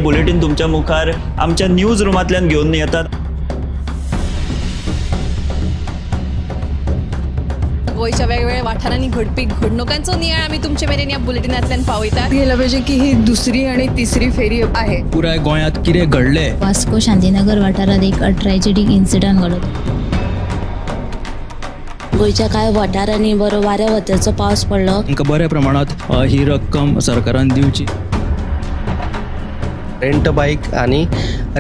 Bulletin तुमच्या मुखार आमच्या न्यूज रुमांतल्यान घेवन येतात. गोंयच्या वेगवेगळ्या वाठारांनी घडपी घडणुकांचो नियाळ आमी तुमचे मेरेन ह्या बुलेटिनांतल्यान पावयतात. गेलं पाहिजे की ही दुसरी आणि तिसरी फेरी आहे. पुराय गोंयांत कितें घडलें, वास्को शांतीनगर वाठारांत एक ट्रॅजेडीक इन्सिडंट घडलो. गोंयच्या कांय वाठारांनी बरो वाऱ्या वताचो पावस पडलो. तांकां बऱ्या प्रमाणांत ही रक्कम सरकारान दिवची. रेंट बायक आनी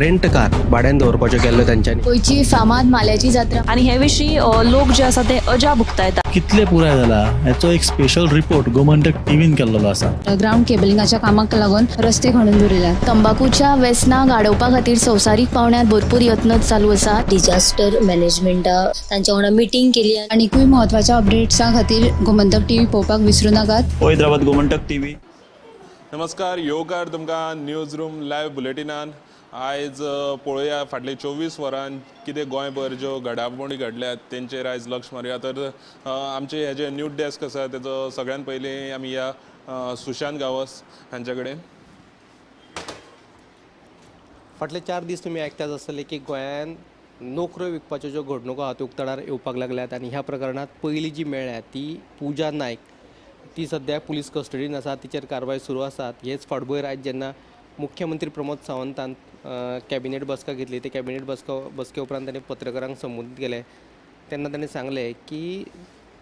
रेंट कार भाड्यान दवरपाच्यो केल्ल्यो तेंच्यांनी. गोंयची फामाद माल्याची जात्रा आनी हे विशीं लोक जे आसा ते अजाप उक्तायता. कितले पुराय जाला हेचो एक स्पेशल रिपोर्ट गोमंतक टीव्हीन केल्लो आसा. ग्राउंड केबलिंगाच्या कामाक लागून रस्ते खणून दवरिल्यात. तंबाकूच्या वेसनाक आडोवपा खातीर संवसारीक पावंड्यार भरपूर यत्न चालू आसात. डिजास्टर मॅनेजमेंटा तांच्या वांगडा मिटींग केली. आनीकूय म्हत्वाच्या अपडेट्सां खातीर गोमंतक टीव्ही पळोवपाक विसरूं नाकात. पळयत रावात गोमंतक टीव्ही. नमस्कार, येवकार तुमकां न्यूज रूम लायव्ह बुलेटिनान. आयज पळोवया फाटले 24 वरां कितें गोंयभर ज्यो घडामोडी घडल्यात तेंचेर आयज लक्ष मारुया. तर आमचे हे जे न्यूज डेस्क आसा तेजो सगळ्यान पयलीं आमी ह्या सुशांत गांवस हांचे कडेन. फाटले 4 दीस तुमी आयकतात आसतले की गोंयांत नोकऱ्यो विकपाच्यो ज्यो घडणुको आहा त्यो उक्ताडार येवपाक लागल्यात आनी ह्या प्रकरणांत पयली जी मेळ्ळ्या ती पूजा नायक, ती सद्या पुलीस कस्टडीन आसा, तिचेर कारवाय सुरू आसात. हेच फाटभुंयेर आयज जेन्ना मुख्यमंत्री प्रमोद सावंतान कॅबिनेट बसका घेतली, ते कॅबिनेट बसके उपरांत ताणें पत्रकारांक संबोधीत केलें तेन्ना ताणें सांगलें की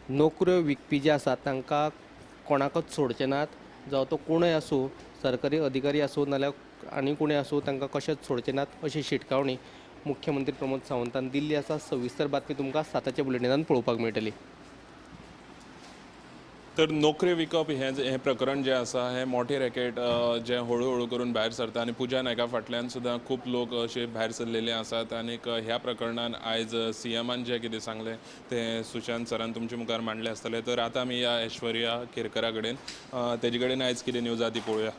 नोकऱ्यो विकपी जे आसात तांकां कोणाकच सोडचे नात, जावं तो कोणूय आसूं, सरकारी अधिकारी आसूं नाल्यार आनी कोणूय आसूं, तांकां कशेंच सोडचे नात अशी शिटकावणी मुख्यमंत्री प्रमोद सावंतान दिल्ली आसा. सविस्तर बातमी तुमकां 7च्या बुलेटिनान पळोवपाक मेळटली. तर नोकरी विकप हें प्रकरण जें आसा हें मोठें रॅकेट जें हळू हळू करून भायर सरता आनी पूजा नायका फाटल्यान सुद्दां खूब लोक अशे भायर सरलेले आसात. आनीक ह्या प्रकरणान आयज सीएमान जें कितें सांगलें तें सुशांत सरान तुमचे मुखार मांडलें आसतलें. तर आतां आमी ह्या ऐश्वर्या केरकरा कडेन, तेजे कडेन आयज कितें न्यूज आहा ती पळोवया.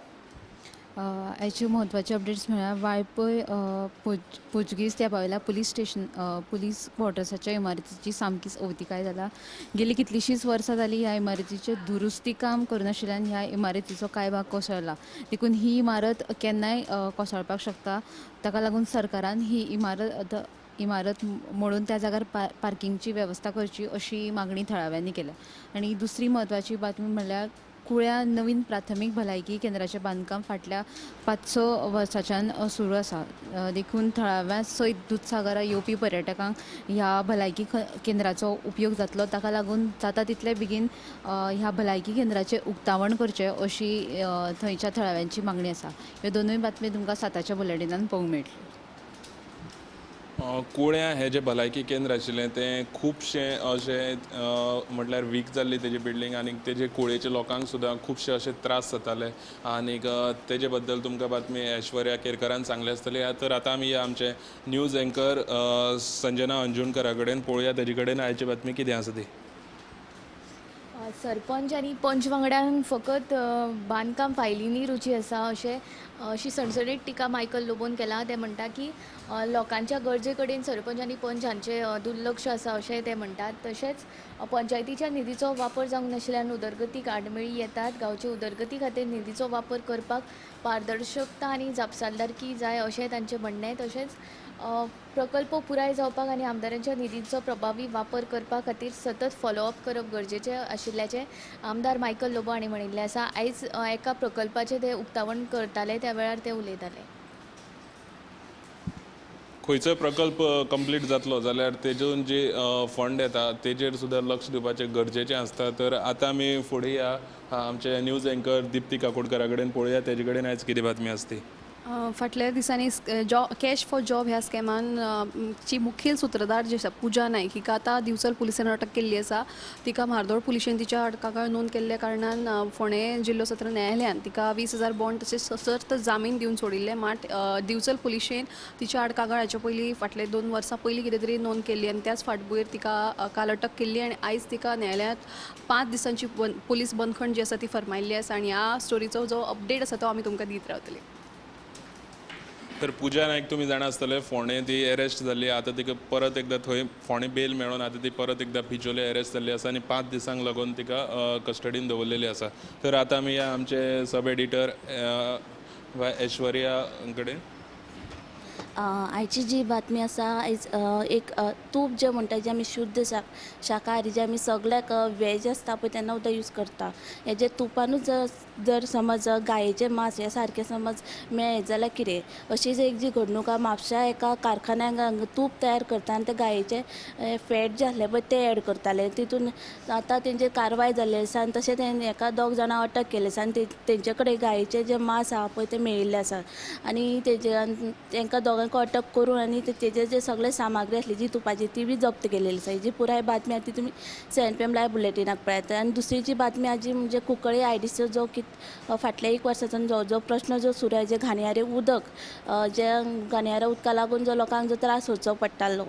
आयच्यो म्हत्वाच्यो अपडेट्स म्हळ्यार वाळपय पोर्चुगीज त्या पावयल्या पुलीस स्टेशन पुलीस क्वॉर्टर्साच्या इमारतीची सामकीच अवतिकाय जाला. गेली कितलींशींच वर्सां जालीं ह्या इमारतीचें दुरुस्ती काम करनाशिल्ल्यान ह्या इमारतीचो कांय भाग कोसळ्ळा. देखून ही इमारत केन्नाय कोसळपाक शकता. ताका लागून सरकारान ही इमारत मोडून त्या जाग्यार पार्किंगची वेवस्था करची अशी मागणी थळाव्यांनी केल्या. आनी दुसरी म्हत्वाची बातमी म्हणल्यार कुळ्या नवीन प्राथमीक भलायकी केंद्राचें बांदकाम फाटल्या 5-6 वर्सांच्यान सुरू आसा. देखून थळाव्या सयत दुदसागरा येवपी पर्यटकांक ह्या भलायकी केंद्राचो उपयोग जातलो. ताका लागून जाता तितले बेगीन ह्या भलायकी केंद्राचें उक्तावण करचें अशी थंयच्या थळाव्यांची मागणी आसा. ह्यो दोनूय बातमी तुमकां 7च्या बुलेटिनान पळोवंक मेळटल्यो. कुळ्यां हें जें भलायकी केंद्र आशिल्लें तें खुबशें अशें म्हटल्यार वीक जाल्ली तेजी बिल्डींग आनी तेजे कुळेच्या लोकांक सुद्दां खुबशे अशे त्रास जाताले आनीक तेजे बद्दल तुमकां बातमी ऐश्वर्या केरकरान सांगलें आसतली. तर आतां आमी आमचे न्यूज एंकर संजना अंजुणकरा कडेन पळोवया तेजे कडेन आयची बातमी कितें आसा ती. सरपंच आनी पंच वांगड्यांक फकत बांदकाम फायलींनी रुची आसा अशें अशी सणसणीत टिका मायकल लोबोन केला. ते म्हणटा की लोकांच्या गरजे कडेन सरपंच आनी पंच हांचें दुर्लक्ष आसा अशें ते म्हणटात. तशेंच पंचायतीच्या निधीचो वापर जावंक नाशिल्ल्यान उदरगतीक आडमेळी येतात. गांवचे उदरगती खातीर निधीचो वापर करपाक पारदर्शकता आनी जापसालदारकी जाय अशें तांचें म्हणणें. तशेंच प्रकल्प पुराय जावपाक आनी आमदारांच्या निधीचो प्रभावी वापर करपा खातीर सतत फॉलोअप करप गरजेचें आशिल्ल्याचें आमदार मायकल लोबो हांणी म्हणिल्लें आसा. आयज एका प्रकल्पाचें ते उक्तावण करताले त्या वेळार ते उलयताले. खंयचोय प्रकल्प कंप्लीट जातलो जाल्यार तेजून जे फंड येता तेजेर सुद्दां लक्ष दिवपाचें गरजेचें आसता. तर आतां आमी फुडें या आमचे न्यूज एंकर दिप्ती काकोडकरा कडेन पळोवया तेजे कडेन आयज कितें बातमी आसता ती. फाटल्या दिसांनी कॅश फॉर जॉब ह्या स्कॅमान ची मुखेल सुत्रधार जी आसा पूजा नायक हिका आतां दिवचल पुलिसांनी अटक केल्ली आसा. तिका म्हार्दोळ पुलिशेन तिच्या आड कागाळ नोंद केल्ल्या कारणान फोंडें जिल्लो सत्र न्यायालयान तिका 20,000 बॉन्ड तशेंच सशर्त जामीन दिवन सोडिल्लें. मात दिवचल पुलिशेन तिच्या आड कागाळ हाचे पयलीं फाटले 2 वर्सां पयलीं कितें तरी नोंद केल्ली आनी त्याच फाटभुंयेर तिका काल अटक केल्ली आनी आयज तिका न्यायालयांत 5 दिसांची पुलीस बंदखण जी आसा ती फर्मायल्ली आसा आनी ह्या स्टोरीचो जो अपडेट आसा तो आमी तुमकां दीत रावतले. तर पूजा नायक तुमी जाणा आसतले फोंडें ती अरेस्ट जाल्ली, आतां तिका परत एकदां थंय फोंडें बेल मेळोन आतां ती परत एकदां बिचोले अरेस्ट जाल्ली आसा आनी 5 दिसांक लागून तिका कस्टडीन दवरलेली आसा. तर आतां आमी आमचे सब एडिटर बाय ऐश्वर्या कडेन. आयची जी बातमी आसा आयज एक तूप जें म्हणटा जें आमी शुद्ध शाकाहारी जें आमी सगळ्याक वेज आसता पळय तेन्ना सुद्दां यूज करता, हेजें तुपानूच जर समज गायेचें मांस हें सारकें समज मेळ्ळें जाल्यार कितें, अशीच एक जी घडणूक आहा म्हापश्या एका कारखान्याक तूप तयार करता आनी ते गायेचें फॅट जें आसलें पळय तें एड करताले, तितून आतां तेंचेर कारवाय जाल्ली आसा आनी तशें तें एका 2 जाणां अटक केल्ले आसा आनी तेंचे कडेन गायेचें जें मांस आहा पळय तें मेळिल्लें आसा आनी तेजे तेंकां दोगांक अटक करून आनी तेजे जे सगळे सामग्री आसली जी तुपाची ती बी जप्त केलेली आसा. ही जी पुराय बातमी आहा ती तुमी 7 PM live बुलेटिनाक पळयात. आनी दुसरी जी बातमी आहा जी म्हणजे कुंकळ्ळी IDC जो फाटल्या 1 वर्साच्यान जो जो प्रश्न जो सुरू आहा, जे घाणयारें उदक, जे घाणयाऱ्या उदका लागून जो लोकांक जो त्रास सोंसचो पडटालो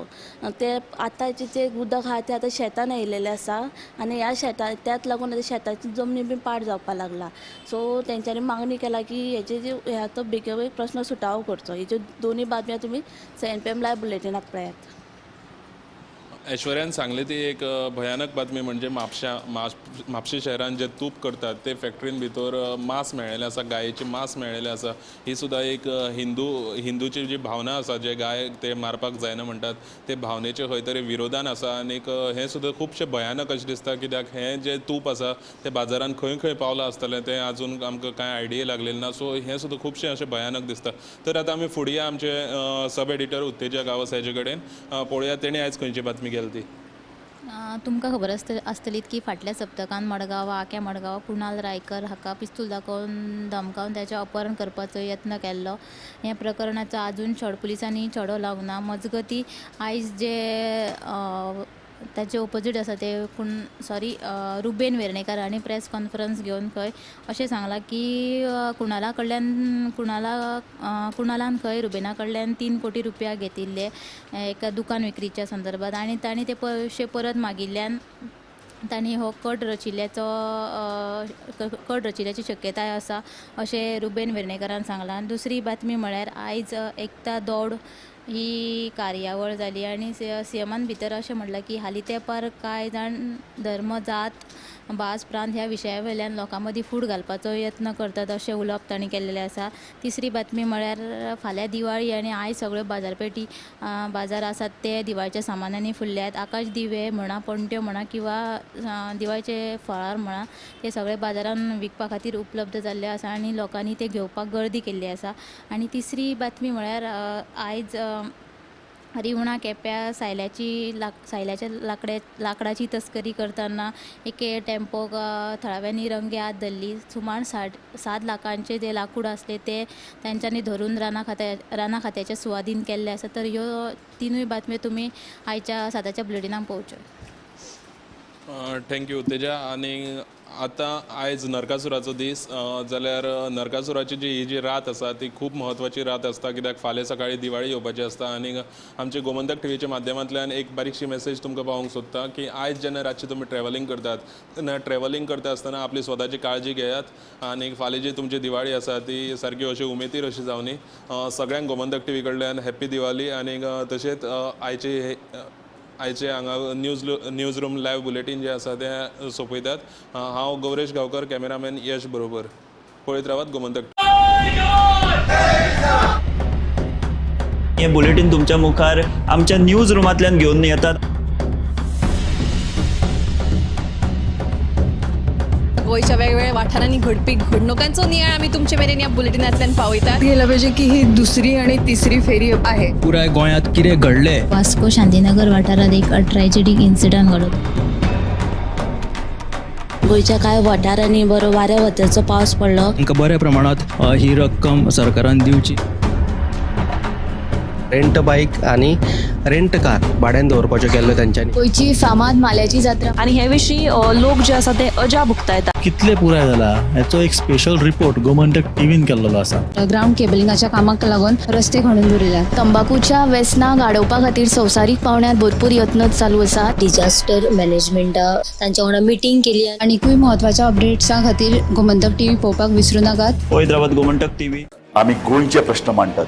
ते आतां जें उदक आहा तें आतां शेतान येयलेलें आसा आनी ह्या शेता त्याच लागून आतां शेताची जमनी बी पाड जावपाक लागला. सो तेंच्यांनी मागणी केला की हेजे जे ह्या तो बेगीन प्रश्न सुटावो करचो. हेज्यो दोनूय बातम्यो तुमी 7 PM live बुलेटिनाक पळयात. ऐश्वर्यान सांगली ती एक भयानक बातमी म्हणजे म्हापशें शहरान जे तूप करतात ते फॅक्टरीन भितर मांस मेळ्ळेलें आसा, गायेचें मांस मेळ्ळेलें आसा. ही सुद्दां एक हिंदूची जी भावना आसा, जे गाय ते मारपाक जायना म्हणटात ते भावनेचे खंय तरी विरोधान आसा आनीक हें सुद्दां खुबशें भयानक अशें दिसता, कित्याक हें जें तूप आसा तें बाजारान खंय खंय पावलां आसतलें तें आजून आमकां कांय आयडिया लागलेली ना. सो हें सुद्दां खुबशें अशें भयानक दिसता. तर आतां आमी फुडया आमचे सब एडिटर उत्तेजा गांवस हाजे कडेन पळोवया तेणी आयज खंयची बातमी केली ती. तुमकां खबर आसतलीत की फाटल्या सप्तकान मडगांव आक्या मडगांव कुणाल रायकर हाका पिस्तूल दाखोवन धमकावन ताचें अपहरण करपाचो यत्न केल्लो. ह्या प्रकरणाचो आजून पुलिसांनी छडो लावंक ना. मजगती आयज जे ताचे ओपोजीट आसा ते पूण रुबेन वेर्णेकर हांणी प्रेस कॉन्फरन्स घेवन खंय अशें सांगलां की कुणाला कडल्यान कुणालान खंय रुबेना कडल्यान 3 कोटी रुपया घेतिल्ले एका दुकान विक्रीच्या संदर्भात आनी तांणी ते पयशे परत मागिल्ल्यान तांणी हो कट रचिल्ल्याची शक्यताय आसा अशें रुबेन वेर्णेकरान सांगलां. दुसरी बातमी म्हळ्यार आयज एकता दौड ही कार्यावळ जाली आनी सीएमान भितर अशें म्हणलां की हालीं तेंपार कांय जाण धर्म, जात, भास, प्रांत ह्या विशया वयल्यान लोकां मदीं फूट घालपाचो यत्न करतात अशें उलोवप तांणी केल्लें आसा. तिसरी बातमी म्हळ्यार फाल्यां दिवाळी आनी आयज सगळ्यो बाजारपेठी बाजार आसात ते दिवाळीच्या सामानांनी फुल्ल्यात. आकाश दिवे म्हणा, पणट्यो म्हणा किंवा दिवाळीचे फळार म्हणा ते सगळे बाजारान विकपा खातीर उपलब्ध जाल्ले आसा आनी लोकांनी ते घेवपाक गर्दी केल्ली आसा. आनी तिसरी बातमी म्हळ्यार आयज रिवणा केप्या सायल्याच्या लाकडाची तस्करी करतना एके टेम्पोक थळाव्यांनी रंगे हात धरली. सुमार 7 लाखांचे जे लाकूड आसले ते तांच्यांनी धरून राना खात्याच्या सुवादीन केल्ले आसा. तर ह्यो तिनूय बातम्यो तुमी आयच्या 7च्या बुलेटिनाक पळोवच्यो. Thank you Teja. आनी आतां आयज नरकासुराचो दीस जाल्यार नरकासुराची जी ही जी रात आसा ती खूब म्हत्वाची रात आसता, कित्याक फाल्यां सकाळी दिवाळी येवपाची आसता. आनी आमचे गोमंतक टीव्हीच्या माध्यमांतल्यान एक बारीकशी मेसेज तुमकां पावोवंक सोदता की आयज जेन्ना रातची तुमी ट्रॅव्हलिंग करतात तेन्ना ट्रॅव्हलिंग करता आसतना आपली स्वताची काळजी घेयात आनी फाल्यां जी तुमची दिवाळी आसा ती सारकी अशी उमेदीर अशी जावनी. सगळ्यांक गोमंतक टीव्ही कडल्यान हॅप्पी दिवाळी. आनी तशेंच आयचे हांगा न्यूज रूम लायव्ह बुलेटीन जे आसा तें सोंपयतात. हांव गौरेश गांवकर, कॅमेरामॅन यश बरोबर. पळयत रावात गोमंतक. हे बुलेटीन तुमच्या मुखार आमच्या न्यूज रुमांतल्यान घेवन येतात. गोंयच्या वेगवेगळ्या वाठारांनी घडपी घडणुकांचो नियाळ आमी तुमचे मेरेन ह्या बुलेटिनांतल्यान पावयतात. गेला पाहिजे की ही दुसरी आणि तिसरी फेरी आहे. पुराय गोंयांत कितें घडलें, वास्को शांतीनगर वाठारांत एक ट्रॅजेडीक इन्सिडंट घडलो. गोंयच्या कांय वाठारांनी बरो वाऱ्या वताचो पावस पडलो. तांकां बऱ्या प्रमाणांत ही रक्कम सरकारान दिवची. रेंट बायक आनी रेंट कार भाड्यान दवरपाच्यो केल्ल्यो तेंच्यांनी. गोंयची फामाद माल्याची जात्रा आनी हे विशीं लोक जे आसा ते अजाप उक्तायतात. कितले पुराय जाला हेचो एक स्पेशल रिपोर्ट गोमंतक टीव्हीन केल्लो आसा. ग्रावंड केबलिंगाच्या कामाक लागून रस्ते खणून दवरिल्यात. तंबाकूच्या वेसनाक आडोवपा खातीर संवसारीक पावंड्यार भरपूर यत्न चालू आसात. डिजास्टर मॅनेजमेंटा तांच्या वांगडा मिटींग केली. आनीकूय म्हत्वाच्या अपडेट्सां खातीर गोमंतक टीव्ही पळोवपाक विसरू नाकात. पळयत रावात गोमंतक टीव्ही. आमी गोंयचे प्रश्न मांडटात.